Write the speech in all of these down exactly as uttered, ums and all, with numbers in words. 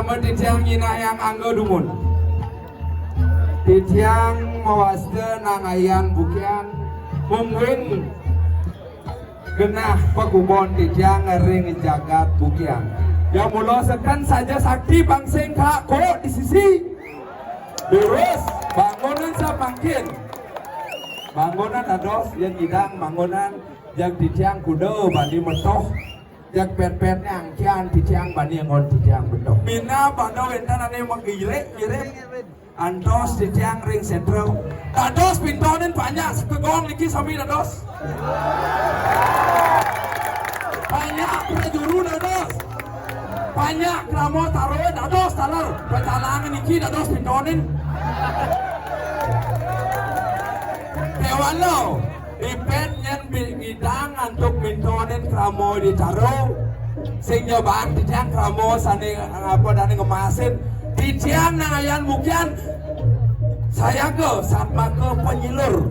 Titiang nyinahang angga dumun. Titiang mawasta nangayan bukian, mungguing genah pakubon titiang ring jagat bukian. Ya mula seken saja sakti pang sing ka ko di sisi. Durus, bangunan samangkin. Bangunan dados, yen nyidang bangunan, yang titiang kuda bani metoh. Yang pet-petnya angkian titiang bani anggon titiang metoh. Minab pada wenten ane magirik-girik. Antos titiang ring sentral. Dados pintonin panjak sekegong niki sami dados. Panjak prajuru dados. Panjak krama taro dados taler. Pacalang niki dados pintonin. Kewalo. Ipet nyen bi-, ngidang antuk mintonin krama di taro. Sing nyobaan titiang krama sane apa dane ngemasin. Titiang nangayan bukian sayaga satmaka panyilur.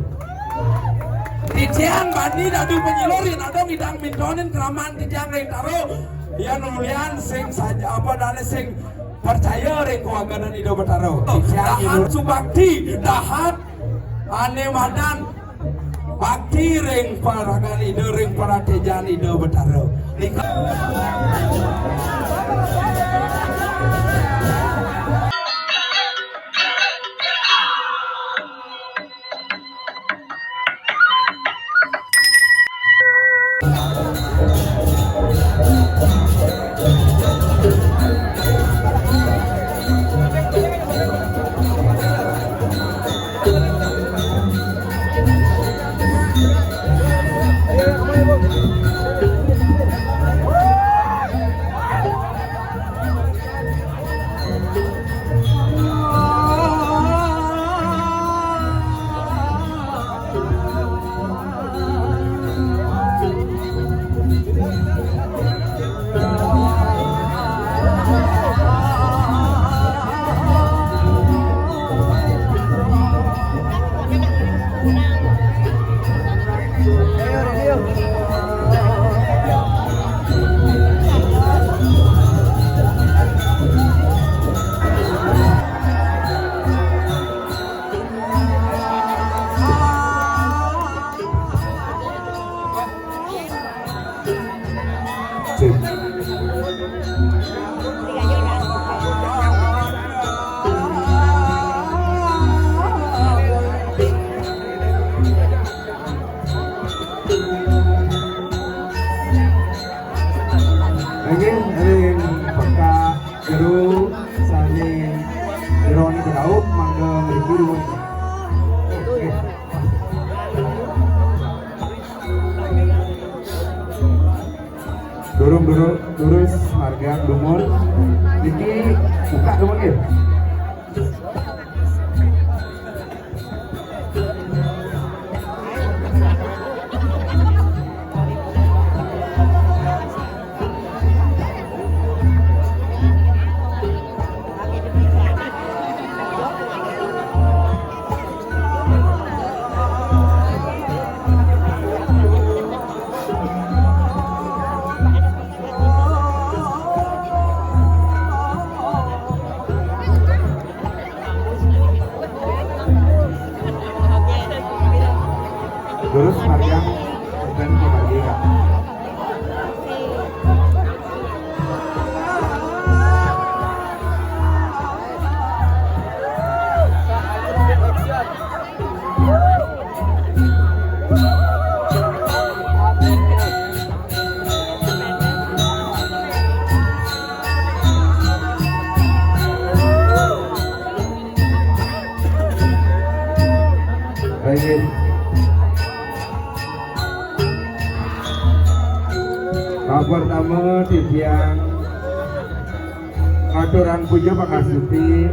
Titiang bani dadi panyilur yen ada ngidang mintonin kraman titiang ring taro. Yen ulian sing saja apa dane sing percaya ring kawaganan Ida Betara. Titiang dahat subakti, dahat ane madan bakti ring paragan Ida, ring paratejan Ida Betara. Nika. Nggih, ring pekak jero sane jerone bedaup mangga mriki dumun. Nggih. Durung, durung, durus margiang dumun. Niki buka dumun nggih. Durus margiang, dan pembagian. Baik. Kapertama titiang ngaturang puja pangastuti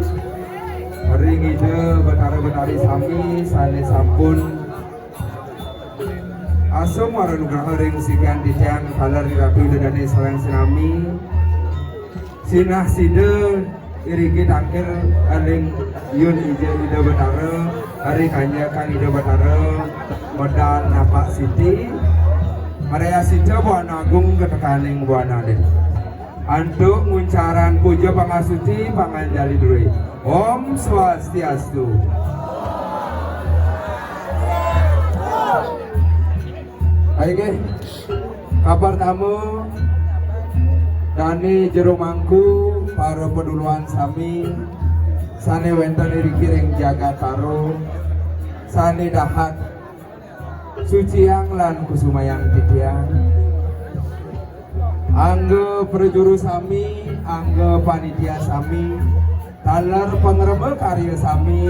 ring Ida Betara Betari sami sane sampun asung wara nugraha ring sikian titiang taler ring Ratu Ida Dane sareng sinami. Sinah sida iriki tangkil ring yun Ida, Ida Betara, ari kanyakan Ida Betara, medal napak siti, maraya sita buana agung katekaning buana deh. Antuk nguncarang puja pangasuci panganjali druéné. Om Swastiastu. Inggih, kapertama, dané jero mangku, para paduluran sami, sané wénten iriki ring jagat Taro, sané dahat suciang lan kusumayang titiang. Angga prajuru sami, angga panitia sami, taler pangrema karya sami,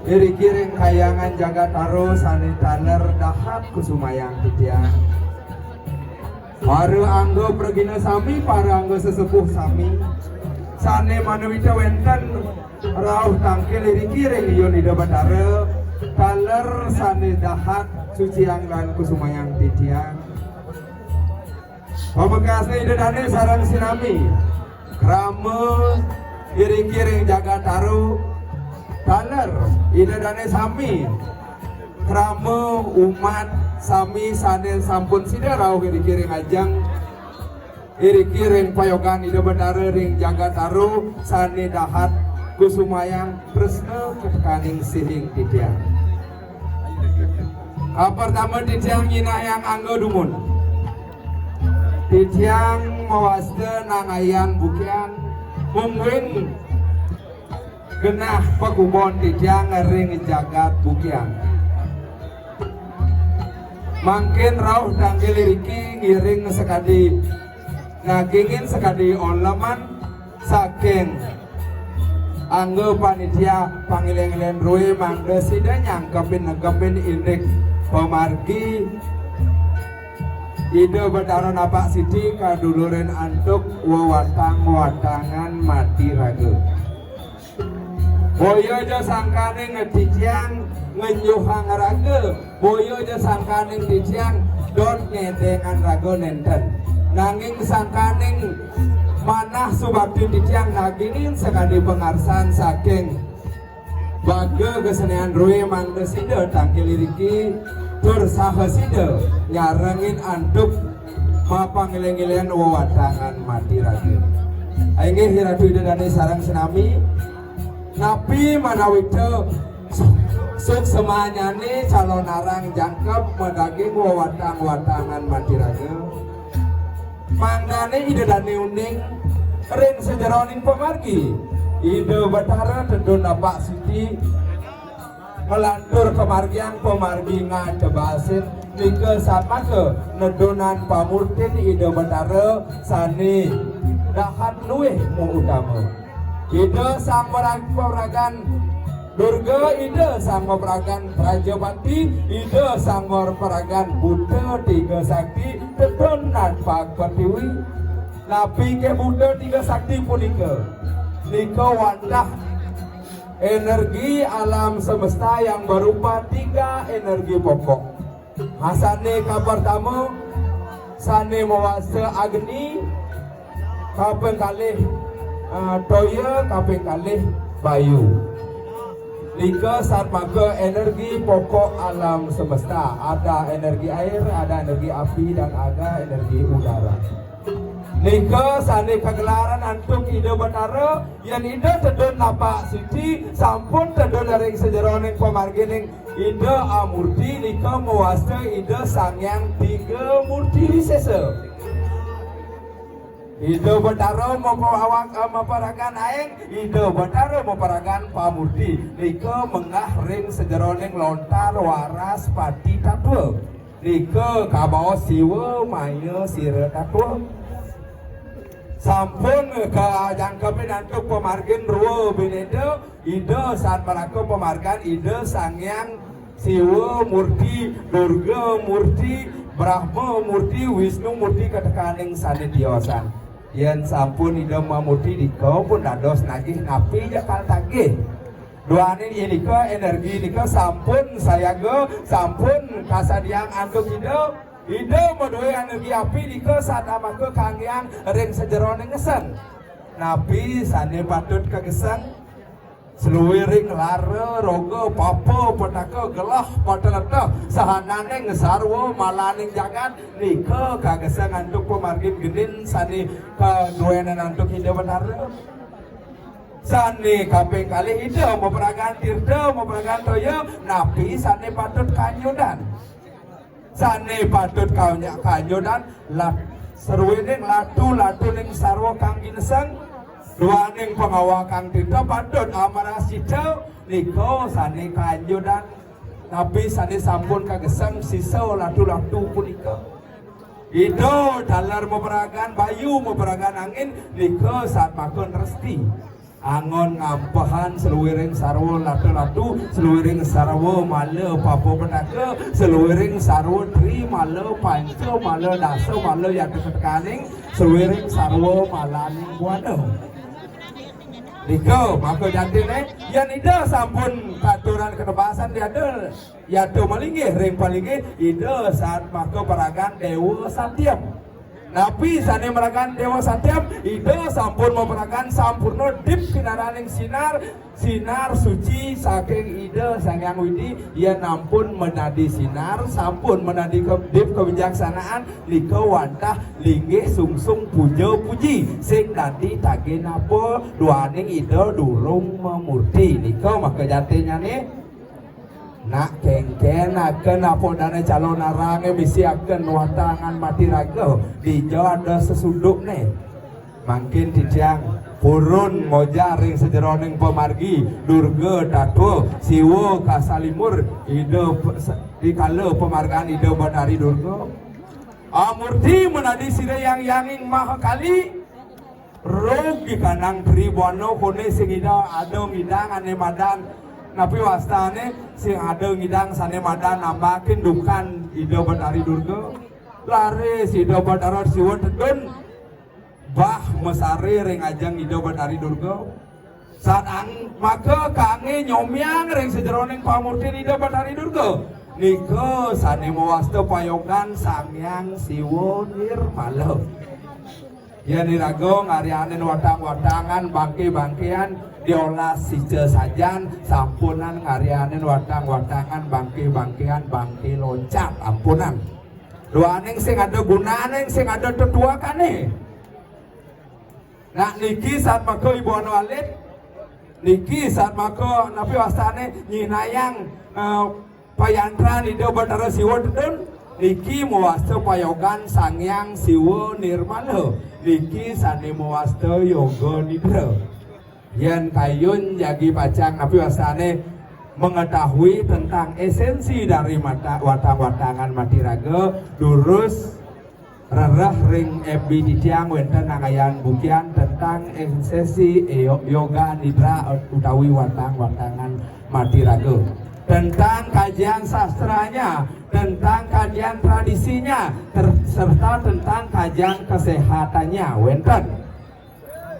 iriki ring kahyangan jagat Taro sané taler dahat kusumayang titiang. Para angga pragina sami, para angga sesepuh sami, sané manawita wénten rauh tangkil iriki ring ayun Ida Batara, taler sané dahat suciang lan kusumayang titiang. Pamekasné Ida dané sareng sinami, krama iriki ring jagat Taro, taler Ida dané sami, krama umat sami sané sampun sida rauh iriki ring ajeng, iriki ring payogan Ida Batara ring jagat Taro, sané dahat kusumayang tresna katekaning sihin titiang. Kapertama titiang nyinahang angga dumun. Titiang mawasta nangayang bukiang, mungguing genah pakubon titiang ring jagat bukiang. Mangkin rauh tangkil iriki ngiring sakadi, nagingin sakadi oleman saking angga panitia pangiling-iling drué mangda sida nyangkepin negepin indik pamargi Ida Batara Napak Siti kadulurin antuk wewatang-watangan mati raga. Boya ja sangkaning titiang ngenyuhang raga, boya ja sangkaning titiang dot ngedengang raga nénten. Nanging sangkaning manah subakti titiang nagingin sakadi pangarsan saking baga kesenian drué mangda sida tangkil iriki tur saha sida nyarengin antuk mapangiling-ilingan wewatangan mati raga. Inggih Ratu Ida dané sareng sinami, napi manawita suksemanyané calonarang jangkep madaging wewatang-watangan mati raga. Mangdané Ida dané uning ring sajeroning pamargi. Ida Batara tedun Napak Siti, nglantur kamargiang pamargi ngatebasin nika satmaka nedunan pamurtin Ida Batara sané dahat luih mautama. Ida Sang Mara-, Maparagan Durga, Ida Sang Maparagan Prajapati, Ida Sang Maparagan Buta Tiga Sakti, tedun Napak Pertiwi. Napi ké Buta Tiga Sakti punika? Nika wantah energi alam semesta yang berupa tiga energi pokok. Asané kapertama, sané mawasta Agni, kaping kalih, eh, Toya, kaping kalih Bayu. Nika satmaka energi pokok alam semesta. Ada energi air, ada energi api, dan ada energi udara. Nika sané kagelaran antuk Ida Batara, yén Ida tedun Napak Siti, sampun tedun ring sajeroning pamargining Ida Amurti, nika mawasta Ida Sang Hyang Tiga Murti Wisésa. Ida Batara mapawak-, maparagan aéng, Ida Batara maparagan pamurti, nika menggah ring sajeroning lontar waras pati tatwa. Nika kabaos Siwa Maya Sira Tatwa. Sampun kajangkepin antuk pamargin rwa binéda, Ida Sang Mara Raka pamargan Ida Sang Hyang Siwa Murti, Durga Murti, Brahma Murti, Wisnu Murti katekaning sané tiosan. Yén sampun Ida mamurti nika pun dados nagih napi ja kal tagih. Duaning inika energi nika sampun sayaga, sampun kasadiaang antuk Ida. Ida madué energi api nika satmaka kanggiang ring sajeroning geseng. Napi sané patut kageseng? Saluiring lara, roga, papa, petaka, gelah, pateleteh, sahananing sarwa malaning jagat, nika kagesang antuk pamargin genin sane kaduenan antuk Ida Betara. Sane kaping kalih Ida maparagan tirta, maparagan toya, napi sane patut kanyudan? Sane patut kanya-, kanyudan, lat-, saruening latu-latuning sarwa kang gineseng, duaning pangawa kang tirta patut amarasita, nika sane kanyudan. Napi sane sampun kageseng sisa latu-latu punika? Ida taler maparagan bayu, maparagan angin, nika satmaka nresti. Anggon ngampehang saluiring sarwa latu-latu, saluiring sarwa mala papa petaka, saluiring sarwa tri mala panca mala dasa mala yata ketekaning, saluiring sarwa malaning buana. Nika maka jatine, yen Ida sampun katuran kenebasan diada, yata malinggih ring palinggih, Ida satmaka paragan Dewa Satyam. Napi sane maragan Dewa Satyam? Ida sampun maparagan sampurna dip kinaraning sinar, sinar suci saking Ida Sang Hyang Widi, yen ampun menadi sinar, sampun menadi ke-, dip kebijaksanaan, nika wantah linggih sungsung puja puji, sing dadi tagih napa duaning Ida durung mamurti. Nika maka jatinyane. Nak kengken akan apa dane calon arange misi akan watangan mati raga. Dija ada sesudukne. Mangkin titiang purun ngojar ring sajeroning pamargi Durga Tatwa, Siwa Kasalimur, Ida pe-, se-, dikala pamargan Ida Betari Durga. Amurti menadi sira yang yanging maha kali, rug di kanang tribuana kone sing Ida ada ngidang ane madan. Napi wastane sing ada ngidang sane madan nambakin dukan Ida Betari Durga? Laris Ida Betara Siwa tedun. Bah masare ring ajeng Ida Betari Durga. Sat ang-, maka kangge nyomiang ring sajeroning pamurtin Ida Betari Durga. Nika sane mawasta payogan Sang Hyang Siwa Nirmala. Yen iraga ngaryanin watang-watangan, bangke-bangkean, diolas sica sajan, sampunang ngaryanin watang-watangan, bangke-bangkean, bangke loncat, ampunang. Duaning sing ada gunane, sing ada tetuekane. Nah, niki satmaka ibu anu alit, niki satmaka napi wastane nyinayang, eh, payantran Ida Betara Siwa tedun, niki mawasta payogan Sang Hyang Siwa Nirmala, niki sane mawasta yoga nidra. Yen kayun jagi pacang napi wastane mengetahui tentang esensi dari mata-, watang-watangan mati raga, durus rereh ring F B titiang wenten angayan bukian tentang esensi yo-, yoga nidra utawi watang-watangan mati raga. Tentang kajian sastranya, tentang kajian tradisinya, ter-, serta tentang kajian kesehatannya wenten.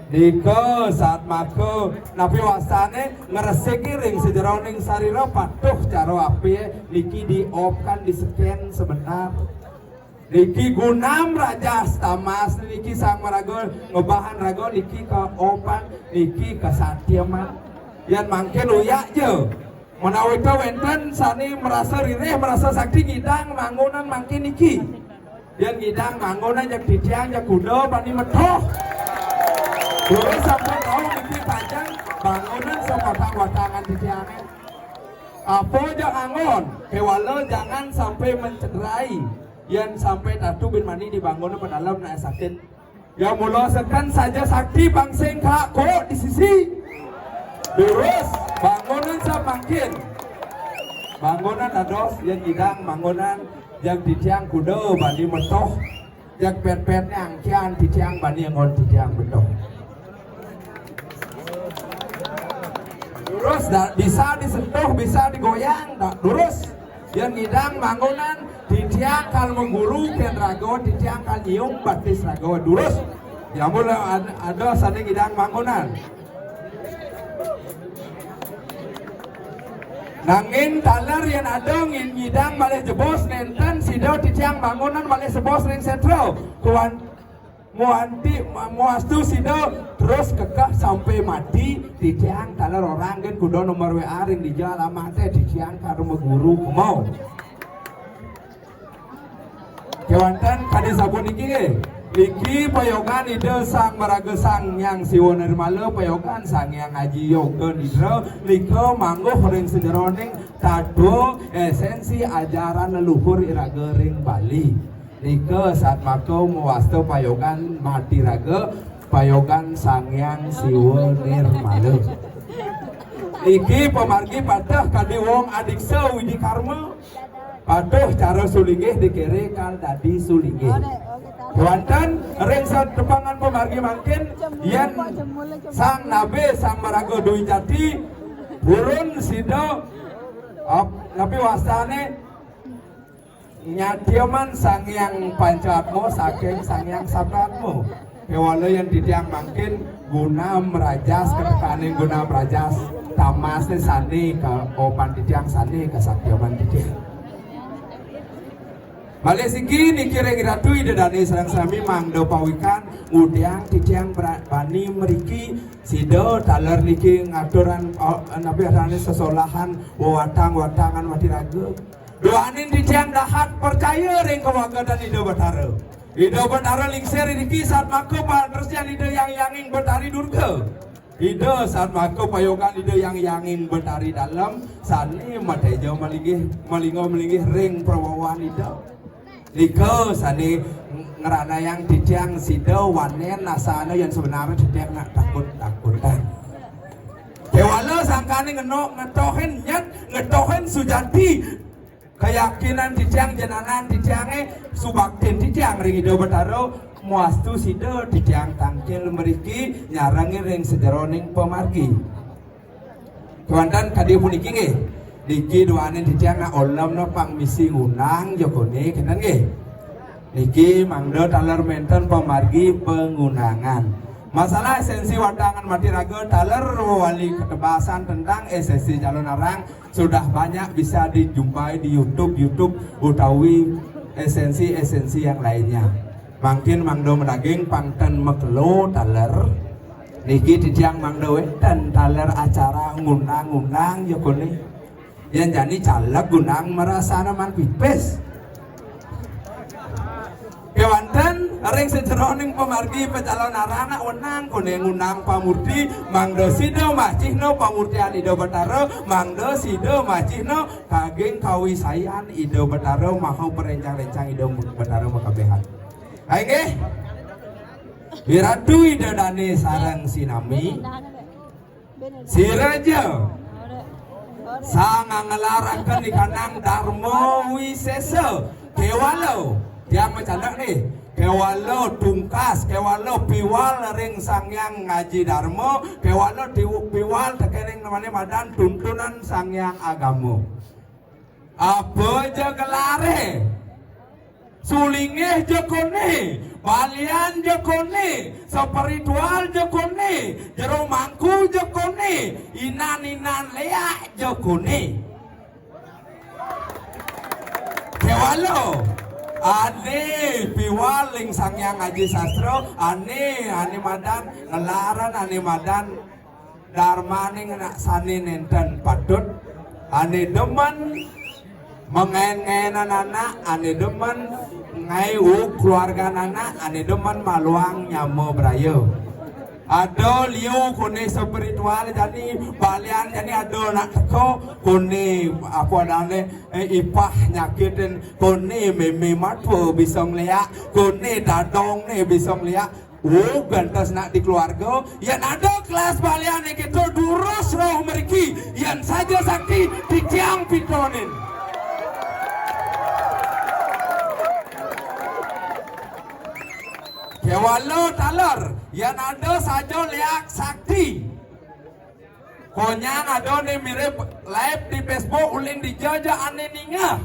Nika satmaka napi wastane ngresiki ring sajeroning sarira patuh cara api niki diopkan, di-scan sebentar. Niki gunam rajas tamas niki sang maraga ngebahan raga niki kaopan niki kasatiaman. Yan mangkin uyak ja. Menawi ta wenten sane merasa ririh, merasa sakti ngidang mangunan mangkin niki. Yan ngidang mangunan jak titiang jak kuda bani metoh. Durus sampun rauh niki pajang bangunan sapatang watangan titiange. Apa ja angon, kewala jangan sampai mencederai. Yan sampai tatu bin mani dibangun padalem nak sakit. Ya mula seken saja sakti bang sing kak kok di sisi. Durus, bangunan samangkin. Bangunan dados, yan ngidang bangunan, yang titiang kuda bani metoh. Yang pet-petnya angkian titiang bani angon titiang metoh. Durus, da-, bisa disentuh, bisa digoyang, da-, durus. Yang ngidang bangunan, titiang kal mengguru ken raga, titiang kal nyium batis raga, durus. Ya mula ad-, ada sane ngidang bangunan. Nanging taler yen ada ngi-, ngidang malih jebos nenten sida titiang bangunan malih sebos ring setra. Kuan-, muanti, ma-, muastu sida Terus kekeh sampai mati, titiang taler orang gén kuda nomor W A ring dija alamaté, titiang karma guru kemau. Kéwanten kadi sapuniki nggih. Niki payogan Ida Sang Maraga Sang Hyang Siwa Nirmala, payogan Sang Hyang Aji Yoga Nidra, nika mangguh ring sajeroning tatwa esensi ajaran leluhur iraga ring Bali. Nika satmaka mawasta payogan mati raga, payogan Sang Hyang Siwa Nirmala. Niki pamargi pateh kadi wong adiksa widi karma. Patuh cara sulinggih dikere kal dadi sulinggih. Kéwanten ring satepangan pamargi mangkin, yén Sang Nabe, Sang Maraga Dwi Jati, purun sida, ap-, napi wastané, nyatyaman Sang Hyang Pancaatma saking Sang Hyang Saptatma. Kéwala yén titiang mangkin guna mrajas, katekaning guna mrajas, tamasé sané ka opan titiang, sané kasatyaman titiang. Malih siki niki ring Ratu Ida Dané sareng sami mangda pawikan, ngudiang titiang bra-, bani mriki, sida taler niki ngaturan, o-, napi adané sesolahan, wewatang-wewatangan mati raga. Duaning titiang dahat percaya ring kawagedan Ida Batara. Ida Batara lingsir niki satmaka patresnan Ida Hyang Hyanging Betari Durga. Ida satmaka payogan Ida Hyang Hyanging Betari Dalem, sané mateja malinggih, malingga malinggih ring prawawan Ida. Nika sané ngranayang titiang sida wanén asana yén sebenarnya titiang nak takut-takutan. Kéwala sangkané ngeno-, ngetohin nyat, ngetohin sujati. Keyakinan titiang, jenanan titiangé, subaktin titiang ring Ida Betara, muastu sida titiang tangkil mriki nyarengin ring sajeroning pamargi. Kéwanten kadi puniki nggih. Niki duaning titiang nak olemna pang misi ngundang ja koné, kénten nggih. Niki mangda taler wénten pamargi pangundangan. Masalah esensi watangan mati raga taler wali katebasan tentang esensi calon arang sudah banyak bisa dijumpai di YouTube, YouTube utawi esensi-esensi yang lainnya. Mangkin mangda madaging pang ten makelo taler. Niki titiang mangda wénten taler acara ngundang-ngundang ja koné. Yén jani caleg ngundang marasana man pipis. Kéwanten ring sajeroning pamargi pacalon arang nak wenang koné ngundang pamurti, mangda sida macihna pamurtian Ida Betara, mangda sida macihna kaging kawisayan Ida Betara, maha parencang-rencang Ida Betara makabehan. Inggih. Wiratu Ida Dané sareng sinami. Sira ja sang nglaraken ikanang Darma Wisesa. Kéwala, tiang macanda nih. Kéwala tungkas, kéwala piwal ring Sang Hyang Aji Darma, kéwala tiwu-, piwal tekening namané madan tuntunan Sang Hyang Agama. Apa ja gelaré? Sulinggih ja koné, balian ja koné, spiritual ja koné, jero mangku ja koné, inan-inan léak ja koné. Kéwala, ané piwal ring Sang Hyang Aji Sastra, ané, ané madan nglaran, ané madan darmaning anak sané nénten patut, ané demen mangaén-ngaénan anak, ané demen ngaé ug keluargan anak, ané demen maluang nyama braya. Ada liu koné spiritual jani, balian jani ada nak teka, koné apa adané, eh, ipah nyakitin, koné mémé matua bisa ngléak, koné dadongné bisa ngléak. Oh, gantos nak di keluarga, yén ada kelas baliané kita durus roh mriki, yén saja sakti titiang pitonin. Kéwala taler, yén ada saja léak sakti. Konyang ada né mirib live di Facebook, uling dija ja ané ningeh.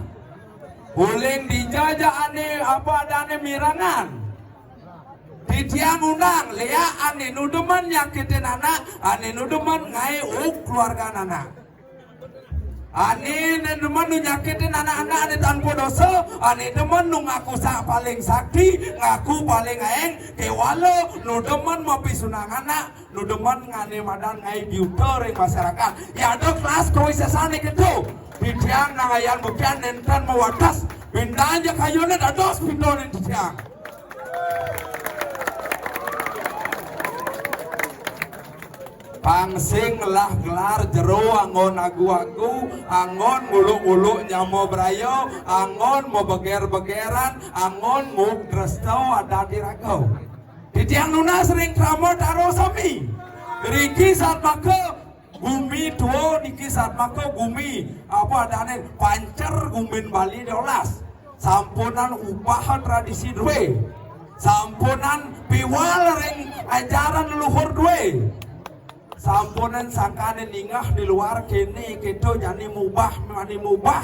Uling dija ja ané apa adané mirengang. Titiang undang, léak ané nu demen nyakitin anak, ané nu demen ngaé ug keluargan anak. Ané né demen nu nyakitin anak-anak ané tanpa dosa, ané demen nu ngaku sa-, paling sakti, ngaku paling aéng, kéwala nu demen mapisunangan anak, nu demen ngané madan ngaé juta ring masyarakat. Ya ada kelas kawisésané kéto. Titiang nang ayan bukian nénten mawates. Bintang ja kayuné dados pintonin titiang. Pang sing ngelah gelar jero anggon agu-agu, anggon nguluk-nguluk nyama braya, anggon mabeger-begeran, anggon nguk dresta adat iraga. Titiang nunas ring krama taro sami. Riki satmaka gumi tua, niki satmaka gumi, apa adané, pancer gumin Bali diolas. Sampunang ubah tradisi dué. Sampunang piwal ring ajaran leluhur dué. Sampunang sangkané ningeh di luar kéné kéto jani mubah, mani mubah.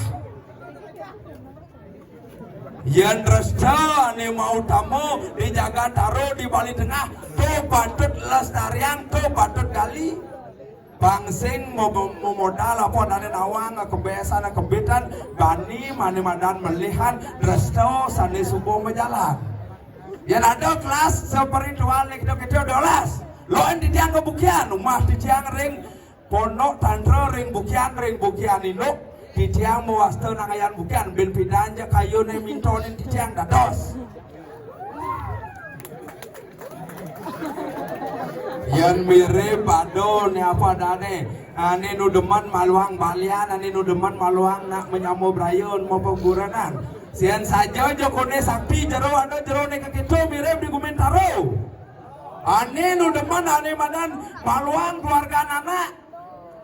Yén dresta ané mautama di jagat taro di Bali Tengah, to patut lestariang, to patut gali. Pang sing mo-, mo-, modal apa adané nawang kebiasaan kebitan bani mani madan melihan dresta sané suba majalan. Yén ada kelas spiritual né kéto-kéto diolas. Lain titiang ka bukian, umah titiang ring Pondok Tantra ring bukian, ring bukian induk, titiang mawasta nang ayan bukian, bin pidan ja kayuné mintonin titiang dados. Yén mirib pada né apa adané, ané nu demen maluang balian, ané nu demen maluang nak manyama brayun, mapagurenan. Sian saja ja koné sakti jero, ada jero né kakéto mirib di gumin taro. Ané nu demen ané madan maluang keluarga anak.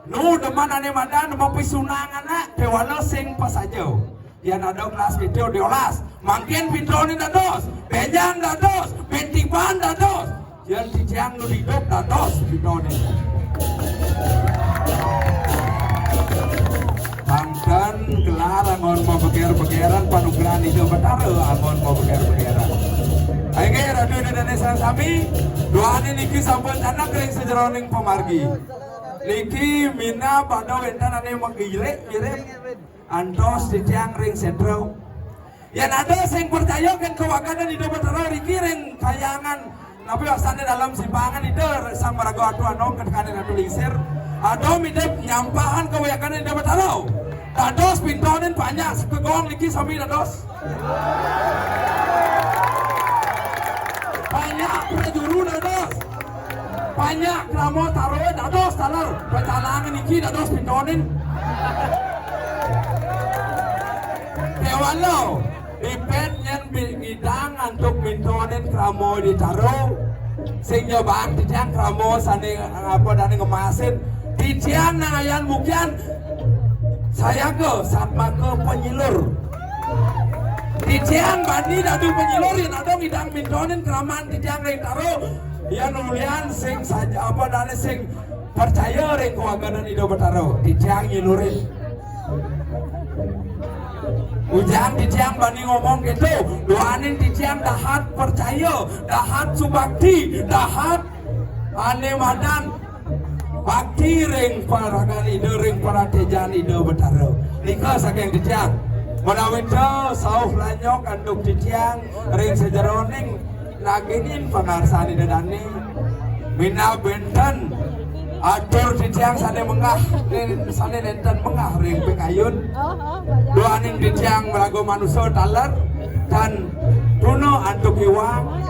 Nu demen ané madan mapisunang anak, kéwala sing pasaja. Yén ada kelas kéto diolas. Mangkin pintonin dados, bénjang dados, bintiban dados. Yén titiang nu idup dados pintonin. Bangken gelar anggon mabeger-begeran panugrahan Ida Betara anggon mabeger-begeran. Inggih, Ratu Ida Dané sareng sami, duaning niki sampun tanek ring sajeroning pamargi. Niki minab pada wénten ané magirik mirip antos titiang ring sétra. Yén ada sing percaya kén kawaganan Ida Betara riki ring Kahyangan, napi wastané Dalem Simpangan Ida Sang Maraga Atu Anom kén kané Atu Lingsir. Ada midep nyampahan kawaganan Ida Betara. Dados pintonin panjak sekegong niki sami dados. Panjak prajuru dados. Panjak krama taroé dados taler. Pacalangan niki dados pintonin. Kéwala, ipet nyén bi-, ngidang antuk mintonin krama di taro. Sing nyobaan titiang krama sané apa dané ngemasin. Titiang nang ayan bukian sayaga satmaka panyilur. Titiang bani dadi panyilur yén ada ngidang mintonin kraman titiang ring taro. Yén ulian sing saja apa dané sing percaya ring kawaganan Ida Betara, titiang nyilurin. Ujang titiang bani ngomong kéto, duaning titiang dahat percaya, dahat subakti, dahat ané madan bakti ring paragan Ida, ring paratéjan Ida Betara. Nika saking titiang. Ménawi ta sauh lanyok antuk titiang ring sajeroning nagingin pangarsan Ida dané. Minab bénten atur titiang sané menggah, sané nénten menggah ring pikayun. Duaning titiang maraga manusa taler, tan tuna antuk iwang,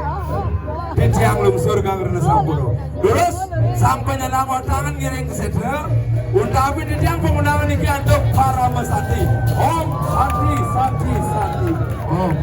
titiang lungsur geng rena sampura. Durus, sampun nyelam watangan ngiring ka sétra, utawi titiang pamundangan niki antuk Parama Santi. Om Santi, Santi, Santi. Om.